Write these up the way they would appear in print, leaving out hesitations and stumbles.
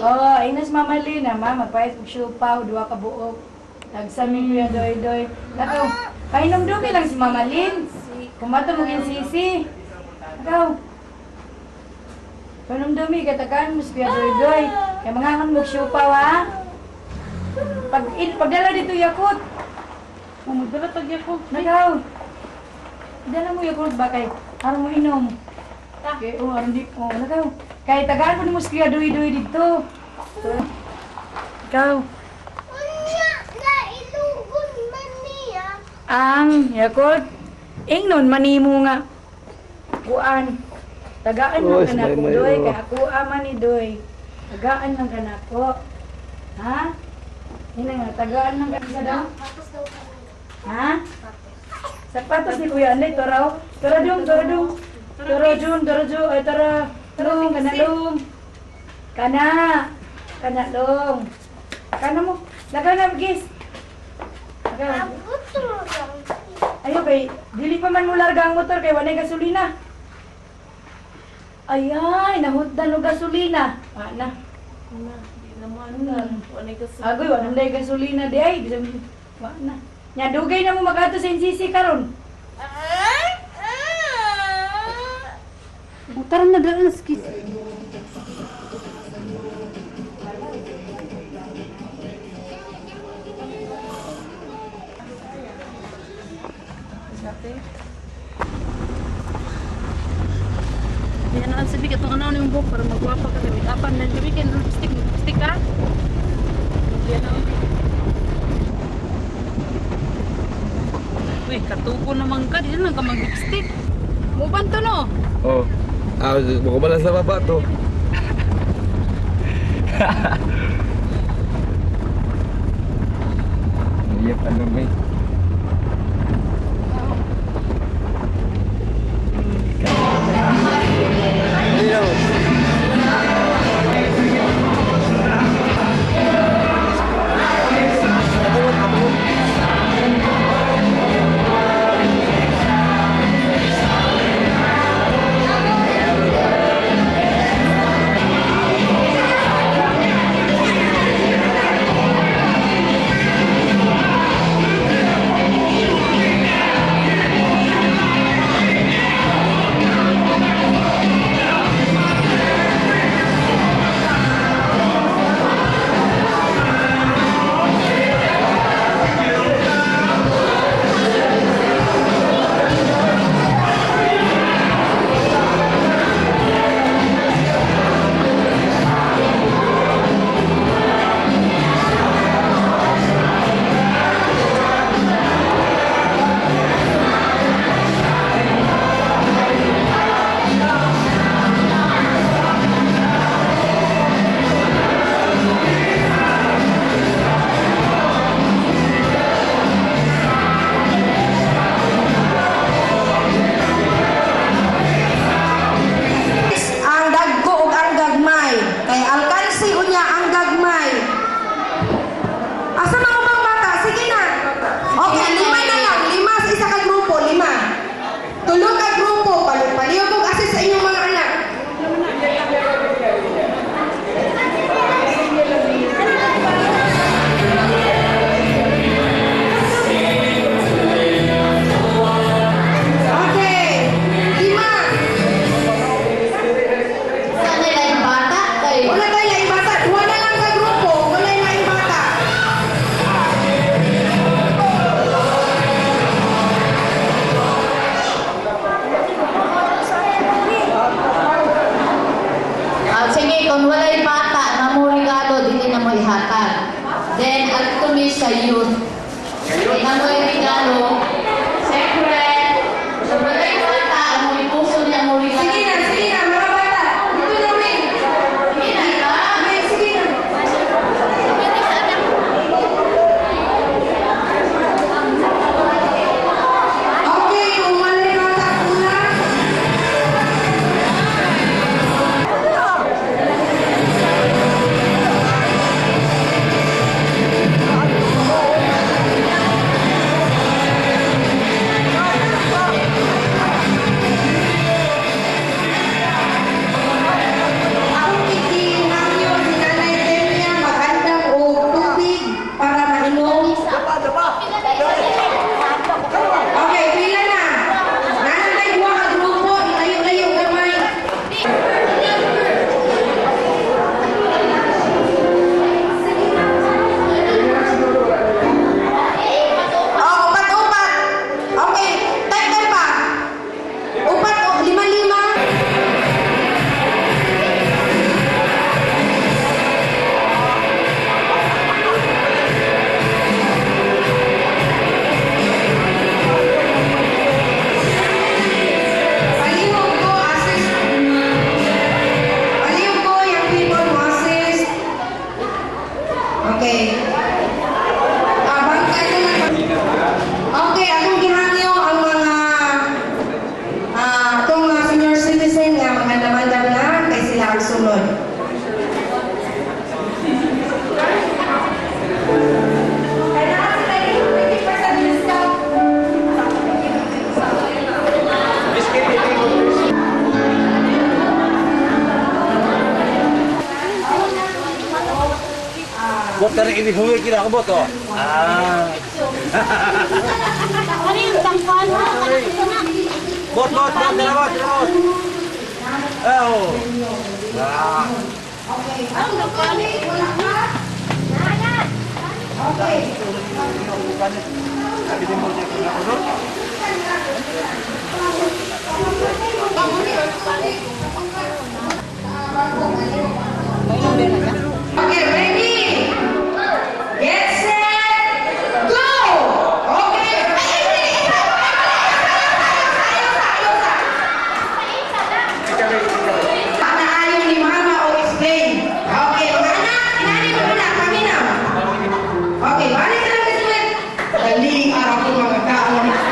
Oh, ingnas Mama Lina, ma, magpahit og siupaw, duha ka buok. Tagsa mi Kuya Doy Doy. Nakaw, pahinumdumi lang si Mama Lin. Kumato mo sisi. Nakaw. Pahinumdumi kay tagaan mo si Kuya Doy Doy. Kay mangangon mo og siupaw, ha? Pag in, pagdala dito Yakult. Oh, magdala tag Yakult. Nakaw. Dala mo Yakult ba kay aron mo inom. Kay oh, aron di oh, nakaw. Kay tagaan mo nimo si Kuya Doy Doy dito. Ikaw. Unya, nailugon man niya. Ang Yakult, ingnon manimo nga kuan. Tagaan Oh, lang kanako may- doy, oh. kay ako ama ni doy. Tagaan lang kanako. Ha? Hina nga, tagaan lang kanako daw. Tapos daw kami. Ha? Sapatos ni Kuya Anday, tara oh. Tara dong, tara dong. Tara jun, tara ju, ay tara. Long, kana long. Kana. Kana long. Kana mo. Lagaw na, gis. Lagaw. Abot mo lang. Ayo kay dili pa man mo larga ang motor kay walay gasolina. Ay, nahutdan og gasolina. Wa na. Na, di na mo andar. Wala gasolina. Agoy, wa nang gasolina di ay. Bisan wa na. Nya dugay na mo makadto sa NCC karon. Oh, tara na dala na skis. Yan ang sabi ka itong ano yung buhok para magwapa ka gamit. Apan na gabi kay lipstick, lipstick ka. Yan ang. Uy, katuko naman ka. Di na lang ka mag-lipstick. Muban to no? Oh. Ah, baka balas na baba to. Iya, ano may. Basta rin ibihuwi kila ako boto. Ah. Ano yung tangkuan mo? Bot, bot, bot, tara bot, tara bot. Ah, oh. Ah. Anong tangkuan? Okay, ready? Get set, go! Okay. Ay, ay, ay, ay, ay, ay, ni Mama o explain. Okay, mga anak, inani mo muna, kami na. Okay, balik na lang sa. Dali, araw ko mga tao.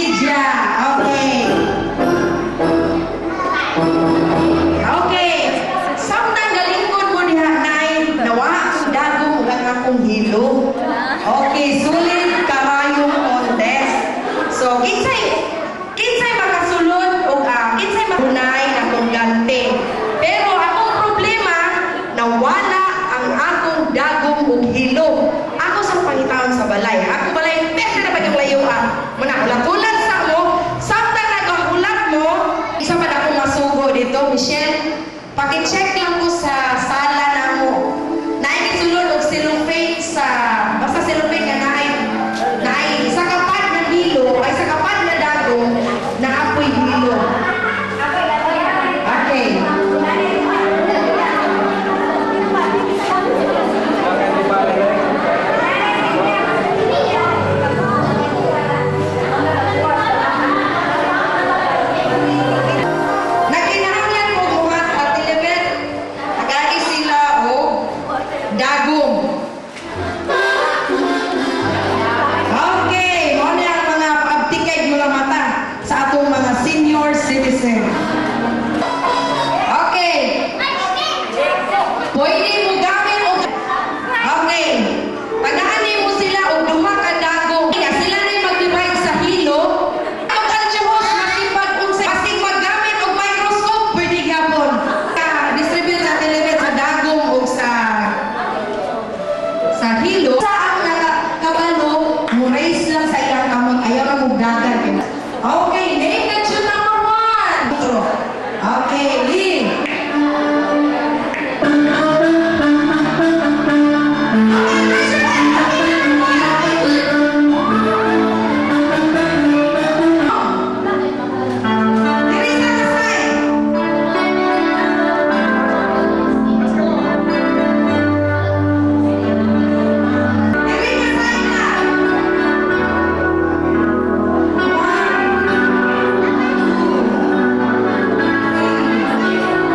Lydia. Okay. Okay. Samtang galingkod mo diha, Nay, nawa akong dagom ug ang akong hilo. Okay, sulit karayong contest. So, kinsay kinsay makasulod og kinsay makunay akong gante. Pero akong problema, nawala ang akong dagom ug hilo. Ako sa pangitaon sa balay. Ako balay, pwede na ba yung layuan? Muna, hulat-hulat sa mo. Samtang nagahulat mo, isa pa na akong masugo dito, Michelle. Paki-check lang ko sa sala na mo. Naay sulod og cellophane sa, basta cellophane nga naay, naay sa kapad na hilo, ay sa kapad na dagom, na apoy hilo. Okay. Nagkinahanglan mo buhat at 11, tagagi sila og dagom. Okay, mo na ang mga paabtikay mga mata sa atong mga senior citizen. Okay. Pwede mo gamit og. Okay. Tagaan mo sila og duha ka dagom. Kaya sila na mag-divide sa hilo. Ang aljuhos makipag-unsay basig maggamit og microscope pwede gyapon. Distribute sa telemet sa dagom og sa hilo. Sa ang nakakabalo, mo raise lang sa ilang kamot, ayaw na mong dagan. Okay, name the tune number 1. Okay, Lynn. Teresa Kasay. Teresa Saina. One, two, three.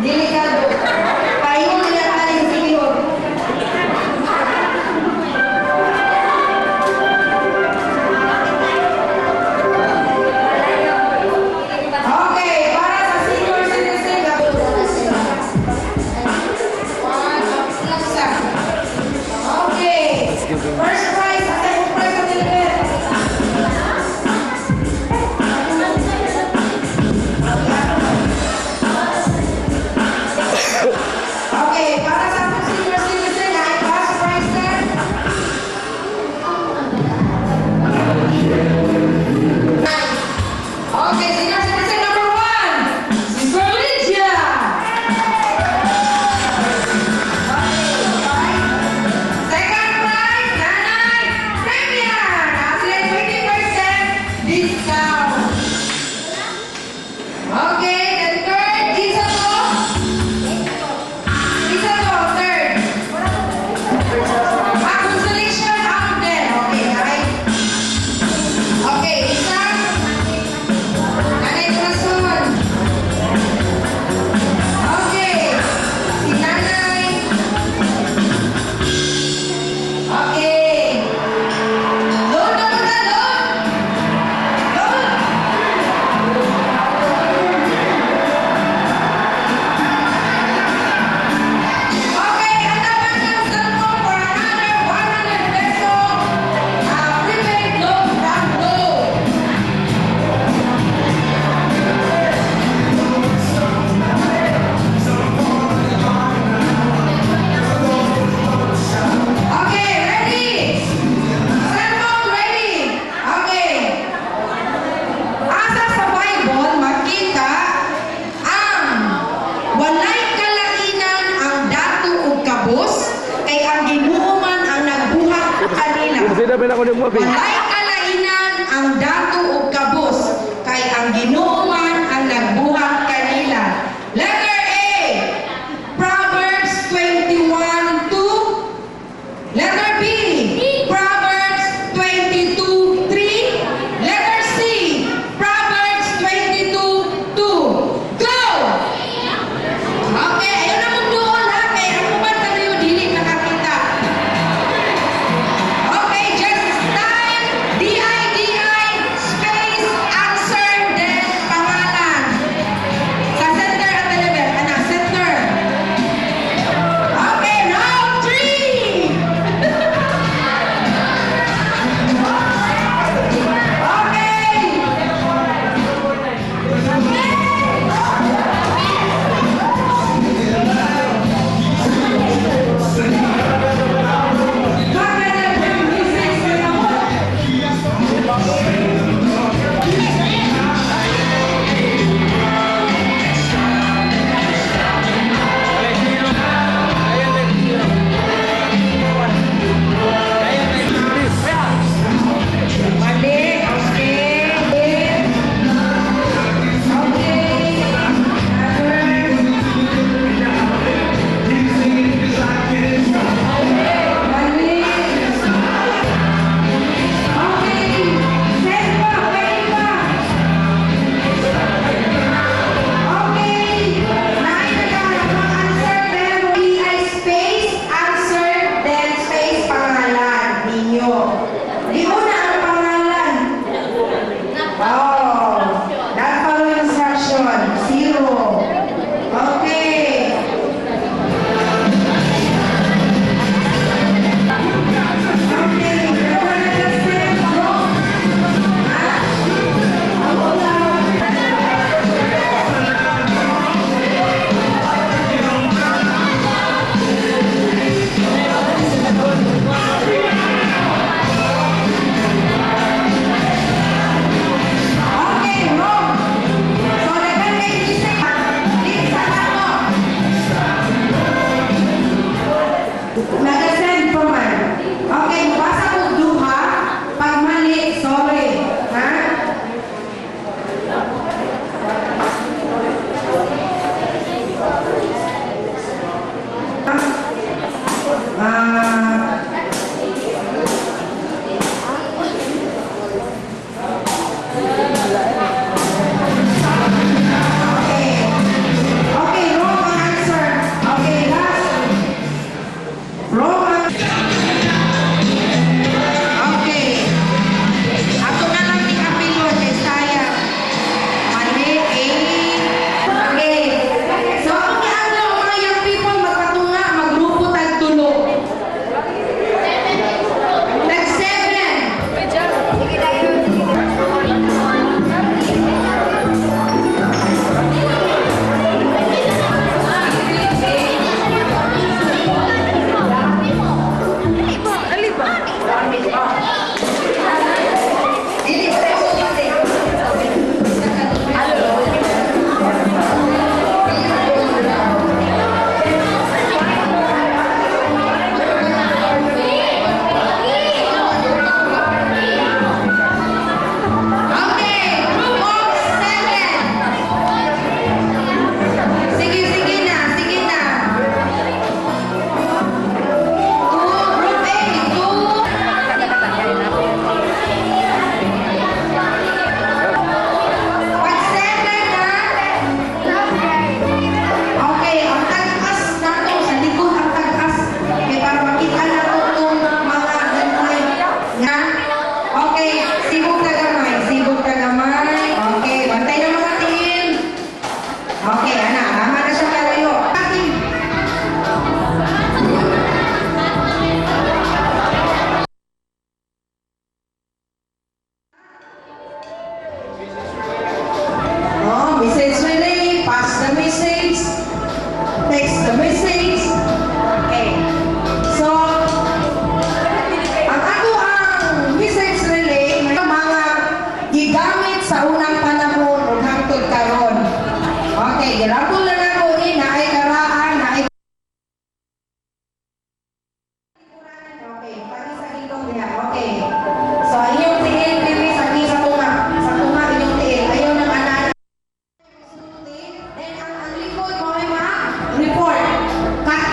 Delikado. Paingon nila tayo sa lihok. Okay, para sa senior citizen, one, okay. First prize, second prize sa Tilbet. Okay, para sa akong senior citizen, ay first prize, sir. Okay, senior citizen number 1, si Sir Lydia. Second prize, Nanay Premier. Nasa 20% discount. Okay, the third, isa to. Isa to, third. Ah, consolation out of 10. Okay, alright. Okay, isa. Nanay Corazon. Okay. Si Nanay. Okay. Load na ba load? Load. Okay, ang dapat ng cellphone for another 100 peso prepaid load from Globe. Okay, ready? Cellphone ready? Okay. Asa sa Bible makita ang walay kalainan ang dato ug kabos kay ang Ginoo man ang nagbuhat kanila. Walay kalainan ang dato ug kabos kay ang Ginoo man ang nagbuhat kanila. Letter A, Proverbs 21:2. Letter B, Proverbs 22:3. Letter C, Proverbs 22:2. Go! Okay, ayaw na mong duol ha, kay ang uban tayo dili nakakita. Okay, just type D-I-D-I space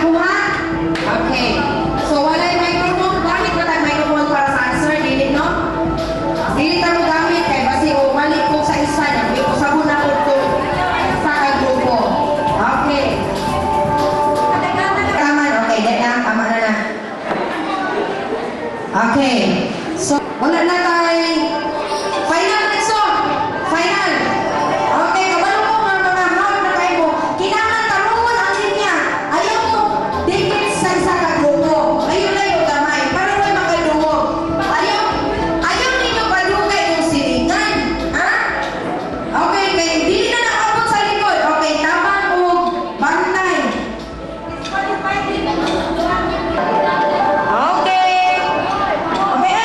Nakuha? Okay. So, walay microphone. Gamit ba tayo microphone para sa answer? Dili, no? Dili tayo gamit kay basi o mali ko sa isa na usabon na ko sa ka grupo. Okay. Tama, okay, di na, tama na na. Okay. So, wala na kay final na so. Final. Okay, kabalo ko nga mga hawak na kayo mo. Kinahanglan tarungon ang linya. Ayaw mo dikit sa isa ka grupo. Ayaw na yung gamay para may makadungog. Ayaw ayaw ninyo padugay yung silingan. Ha? Okay, kay dili na naabot sa likod. Okay, tama mo. Bantay. Okay. Okay,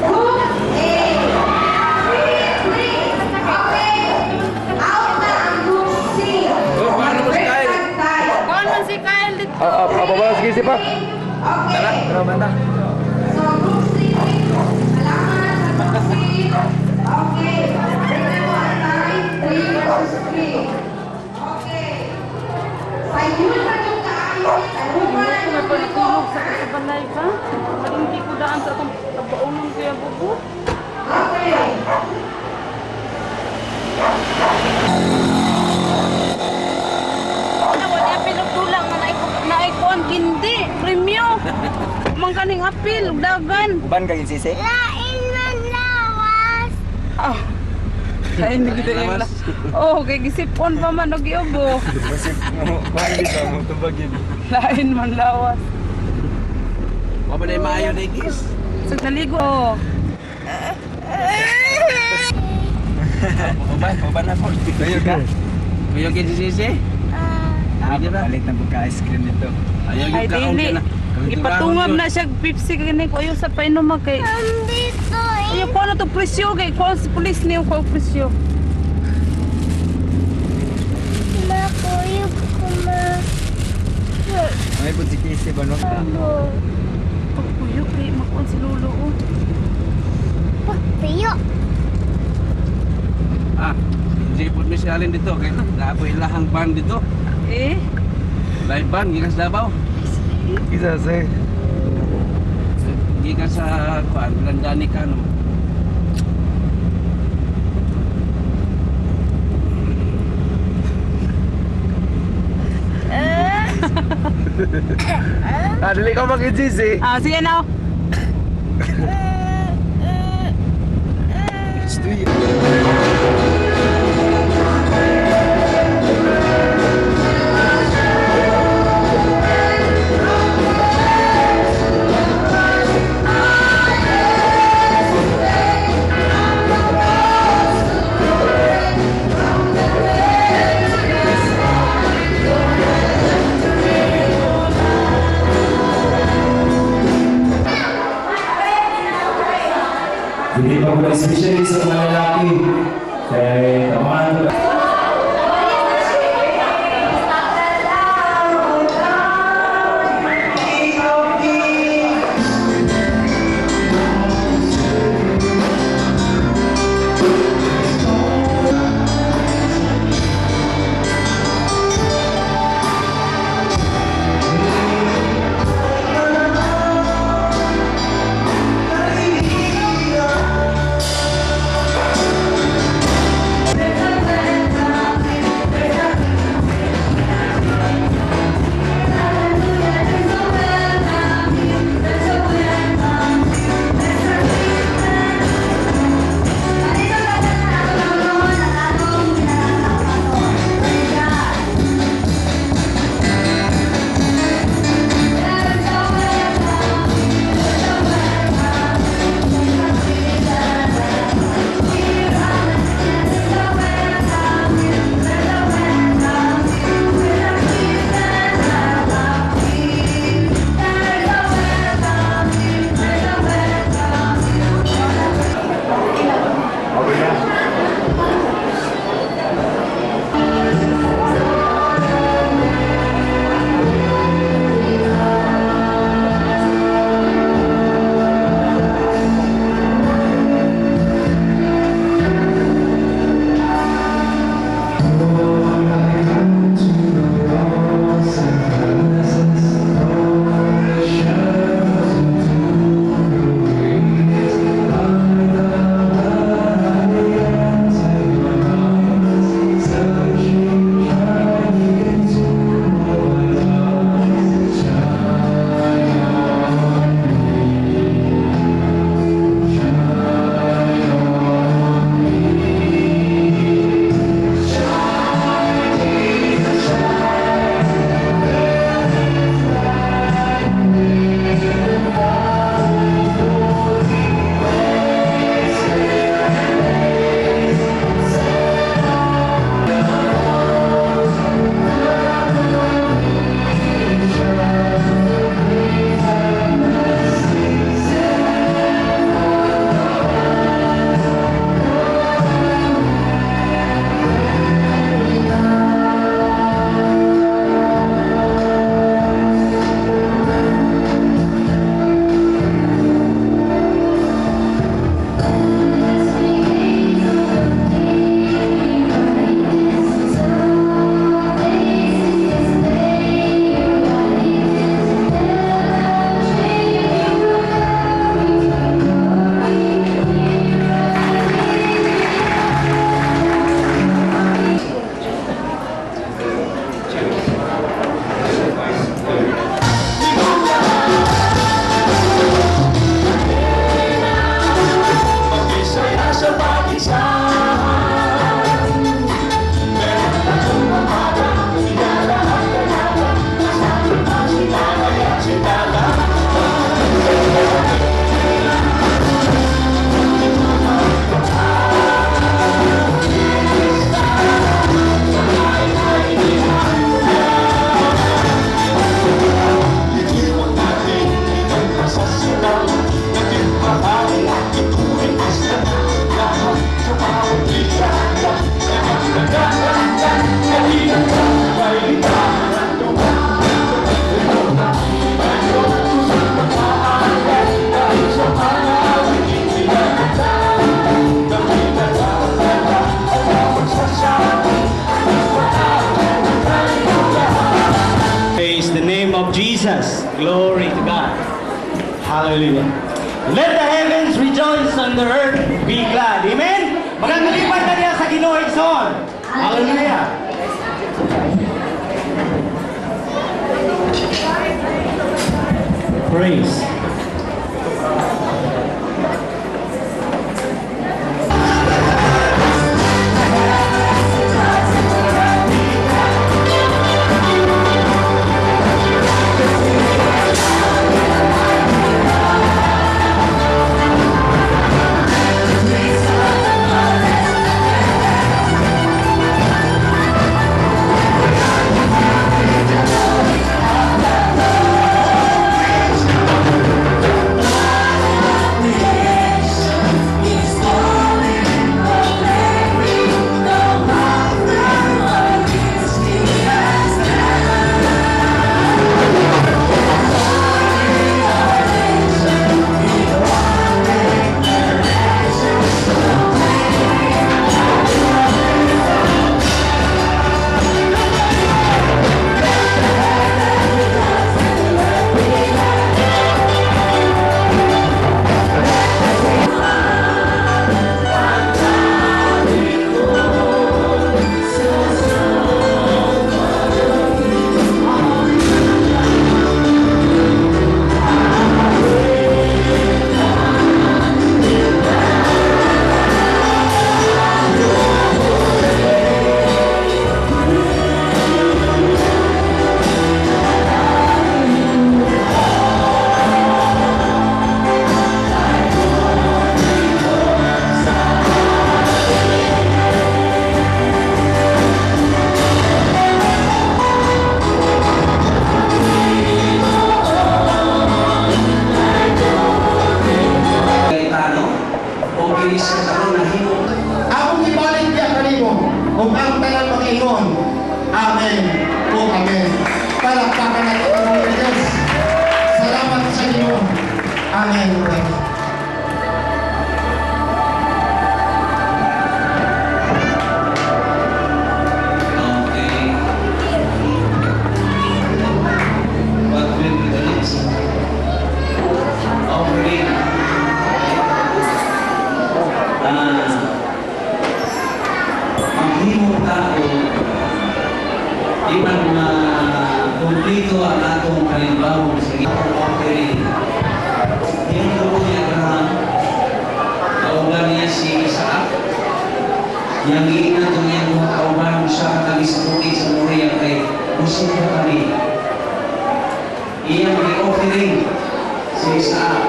Group A. 3-3. Okay. Out na ang Group C. Oh, paano mo si Kyle? Mag-break tayo. Kuan man si Kyle dito. Ah, ah, ah, sige, sige pa. Okay. Tara, banda. So, Group C, salamat sa Group C. Okay. Tingnan mo ang time, 3 versus 3. Okay. Sa yun na yung kaayo, tagupan na May yung pagtulog sa kasabalay pa. Palingki ko daan sa atong kabaonon kuya bubo. Okay. Ano wala apil og dula nga naay kuan kindi premyo. Man kaning apil ug dagan. Uban kag sisi. Lain man lawas. Ah. Ay, hindi kita yung Oh, kay gisipon pa man og giubo. Masip mo, kuan dito mo tubag yun. Lain man lawas. Wa ba na maayo na igis? Sa naligo. Oh. Uban, uban na po. Tuyo ka? Tuyo kay sisi? Ah, palit na buka ice cream nito. Ayaw Ay dili. Ipatungab na siya Pepsi kani ko ayo sa painom kay. Andito eh. Ayo ko na to presyo kay ko sa pulis niyo ko presyo. Makuyog ko ma. May pud si Kisi ba no? Amo. Pagpuyo kay makuan si lolo oh. Piyo. Ah, hindi po mi si Alin dito kay naapoy ilahang ban dito. Eh, Live ban gikan sa Davao. Isa sa Gikan sa kuan Landani Kano. Ah, dili ka mag-sisi. ah sige na. oh. Hindi pa po especially sa mga lalaki. Kaya tamaan ko. Hallelujah. Let the heavens rejoice and the earth be glad. Amen? Magandang ta niya sa Ginoo, igsoon. Hallelujah. Praise. Gaetano, o kini sa karon nahimo. Akong ibalik niya kanimo ug ang tanan makaingon. Amen o amen. Palakpakan natin ang mga Diyos. Salamat sa Ginoo. Amen. Okay. What will be the next? Offering. Ang himong tao, di man ma-kumplito ang atong kalimbawon sa atong offering. Hinumdum ni Abraham, kauban niya si Isaac, yang giingnan itong iyang mga kauban siya kami sa bukid sa Moria kay musika kami. Iyang gi-offering si Isaac.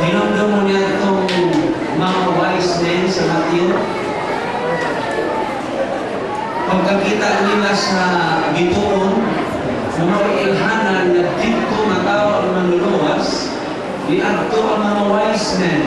Hinumdum mo niya itong mga wise men sa Matthew. Pagkakita nila sa gituon, na mga ilhanan na dito nga tao ang manluluwas, diadto ang mga wise men.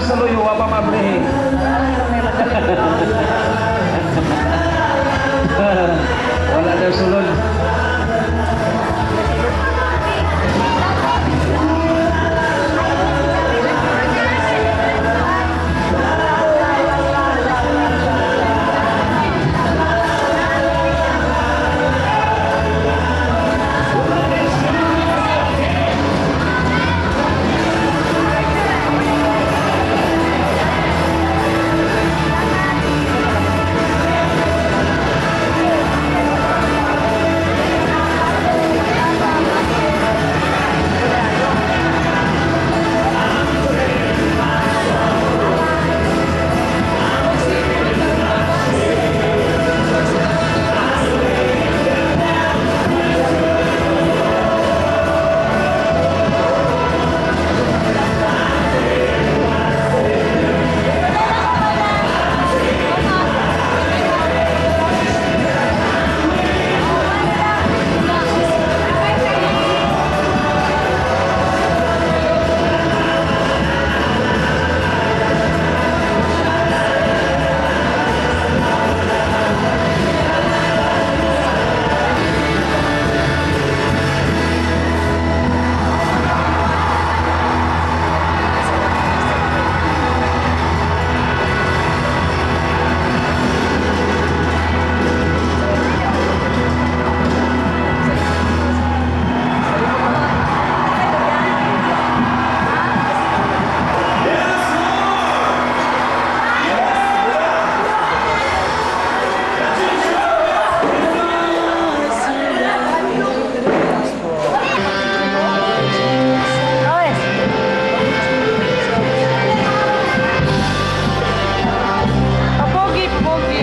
sa luyo, wa pa mabrihe. Wala daw sulod. Papogi, papogi.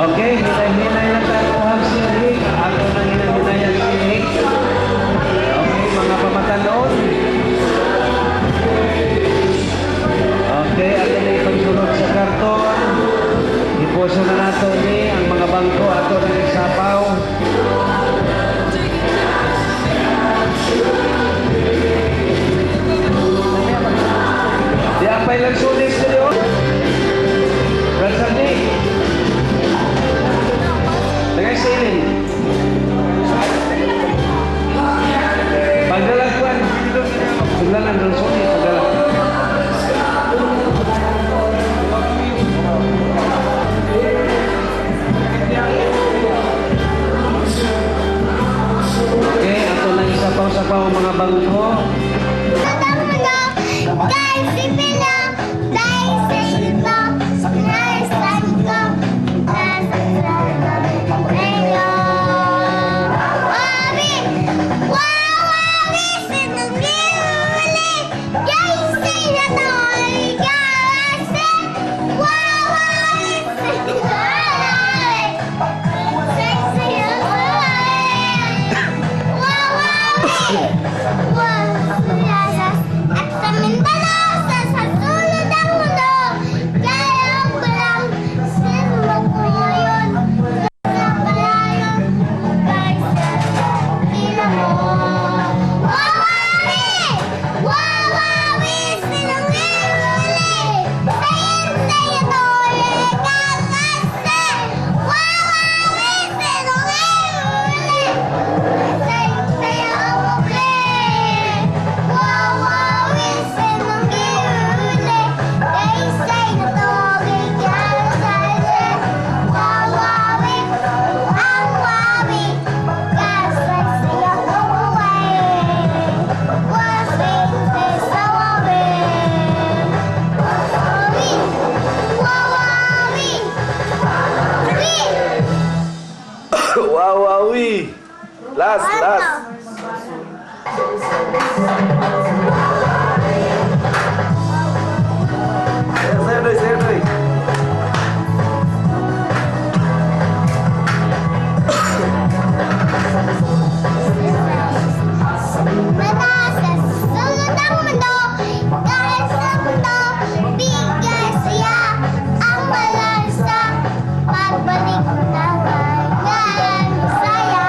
Okay, hinay-hinay lang tayo kuhag si Nick. Ako nang hinay-hinayan si Nick. Okay, mga pamatalon. Okay, ato na ipagsulod sa karton. Iposo na nato ni ang mga bangko ato na isapaw. Di apay lang sulis diri oh. Brother Nick. Lagay sa ilin. Pagdalag kwan. Suglan ang dulsoni, pagdalag. Okay, ato na isapaw-sapaw ang mga bangko. At sa Mindanao, sa sulod ng mundo, kaya ko lang sino ko ngayon sa palayo, kahit sa ila mo. Wawawi! Wawawi! Silang uli! Sayin sa'yo kakase! Wawawi! Silang uli! Sayin sa'yo uli! Wawawi! Silang uli! Kay sa'yo kakase! Wawawi! Ang wawi! Kasi sa'yo umuwi! Wawawi! Sa wawi! Wawawi! Wawawi! Wawawi. Last, last. Sayo, doy, sayo, doy. Nasa sulod ang mundo, kahit sa mundo, bigay siya ang malansa. Pagbalik na ngayon, saya.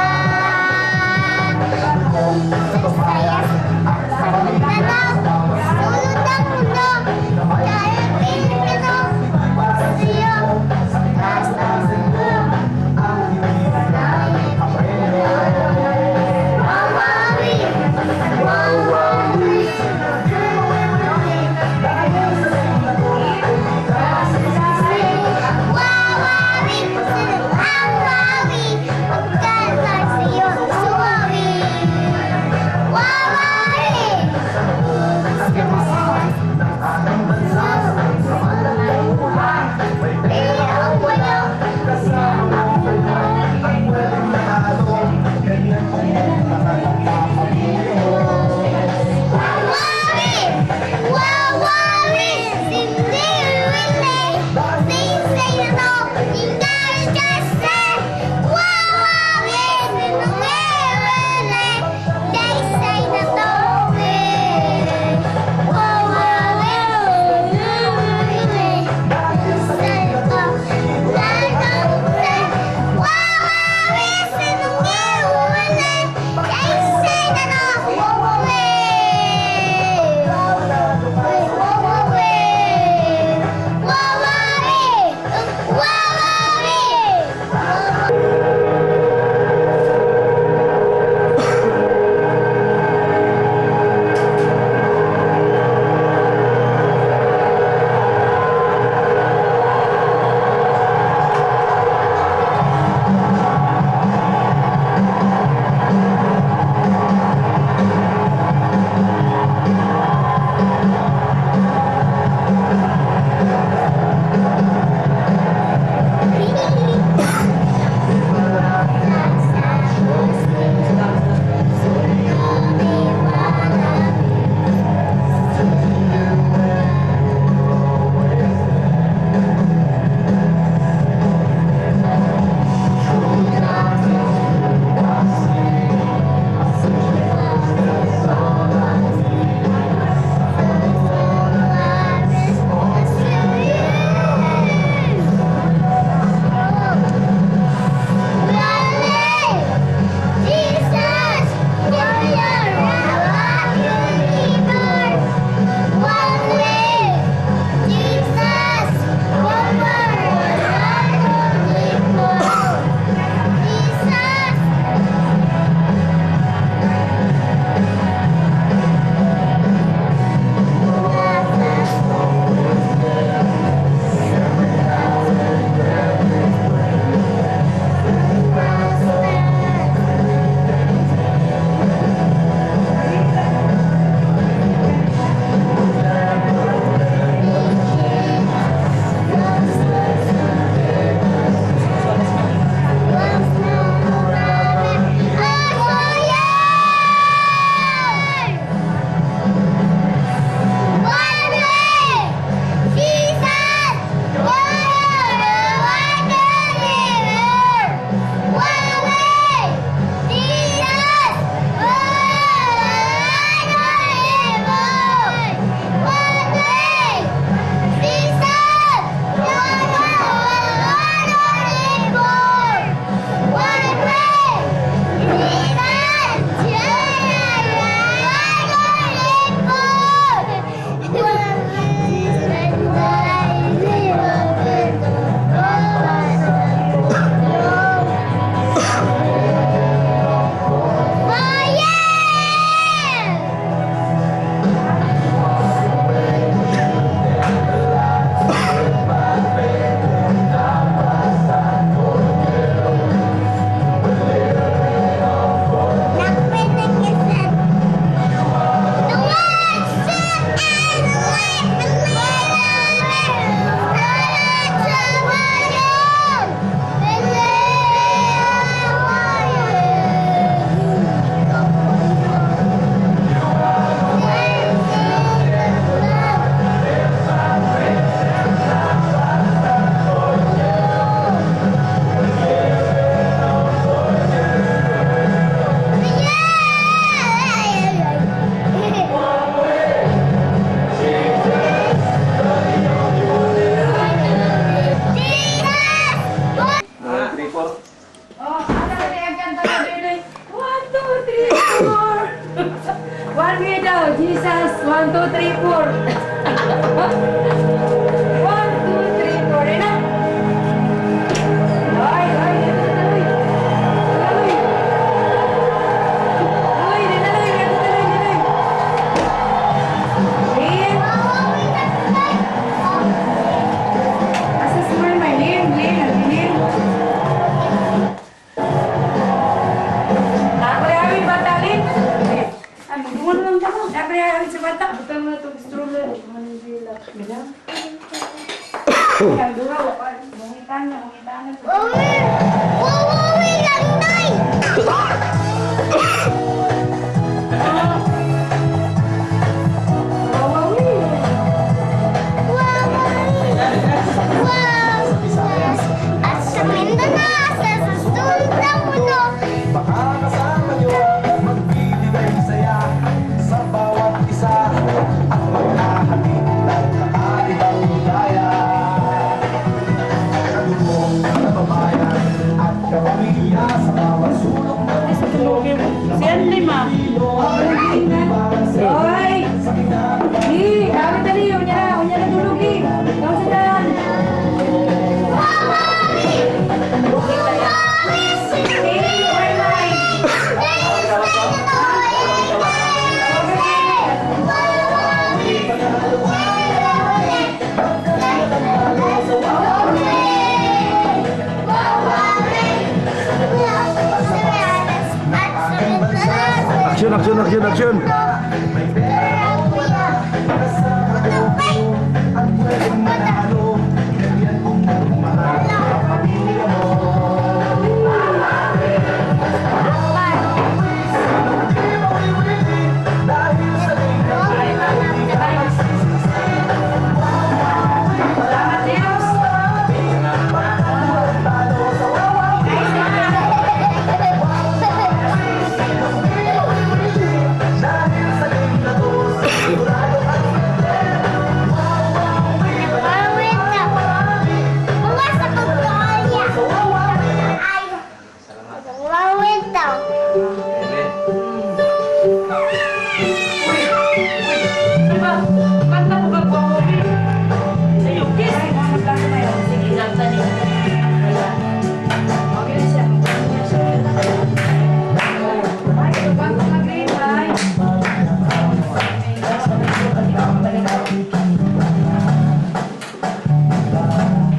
Ang duha, wa mungitan na, mungitan na. Uwi! Uuwi lang, Nay! Wawawi. Wawawi! Wow! At sa Mindanao, sa susunod na mundo, Baka kasama nyo, magbibigay saya sa bawat isa at maghahatid ng kakaibang hidaya. Kagugong kababayan at kapamilya sa bawat sulok ng mundo. Si Anli, ma. Oy! Di, kawit dali, unya na, unya na dulugi. Kaw sa dan. Wawawi! Wawawi! 8 or 9. Action, action, action, action. At pwedeng manalo, ganyan kung mahal ang pamilya mo. Di mawiwili dahil sa tingin hindi ka nagsisisi. Salamat, Diyos. Talo sa wawawi. Dahil sa game na to, sigurado at Diba? Kanta ko ba Wawawi? Ayaw, kiss. Ay, mga magplato kayo. Sige, sakta ni. Okay na siya. Okay na siya. Ay, tubang ko mag-green, ay.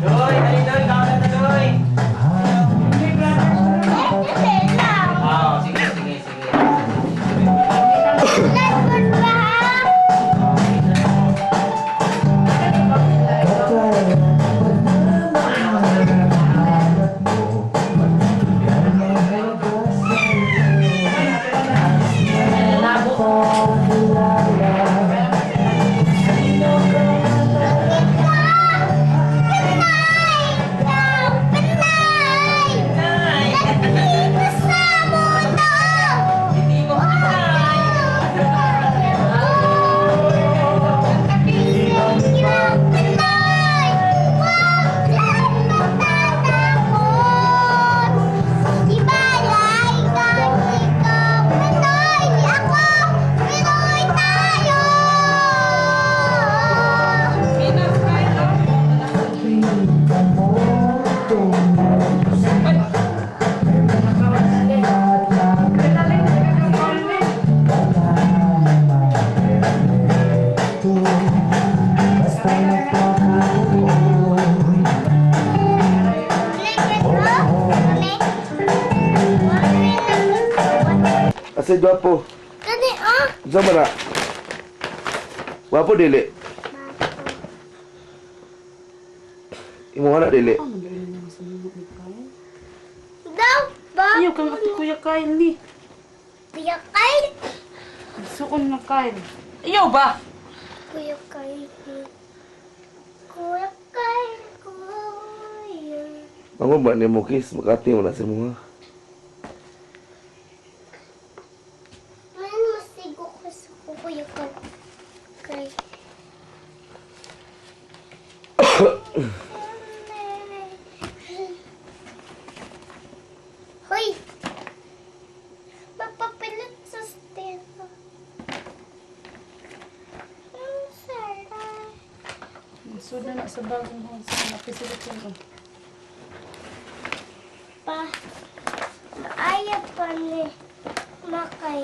Doy, dali doy, kaon na doy. Ah, sige, sige, sige. Asa gwapo? Kani ah. Unsa man na? Gwapo dili. Imo na dili. Daw ba? Ayaw kang ati Kuya Kyle ni. Kuya Kyle. Suon na Kyle. Ayaw ba? Kuya Kyle. Kuya Kyle. Kuya. Mango ba ni mo kiss Makati mo na sa mga. Man, masigo ko sa Kuya Kyle. Kyle. Hoy! Mapapilit sa stera. Ang sarap. Sud na na sa bagong house. Napisilip yun. Oh. Pa, maaya pa ni Makay.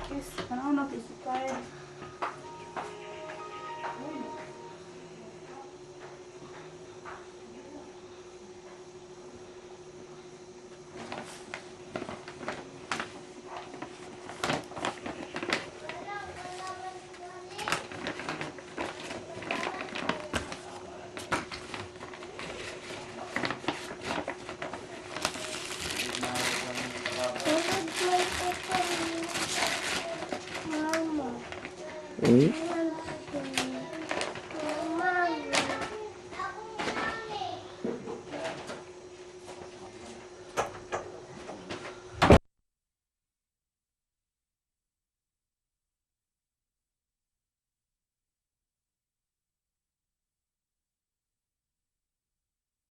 Kiss. Ano na si Kyle? Hmm?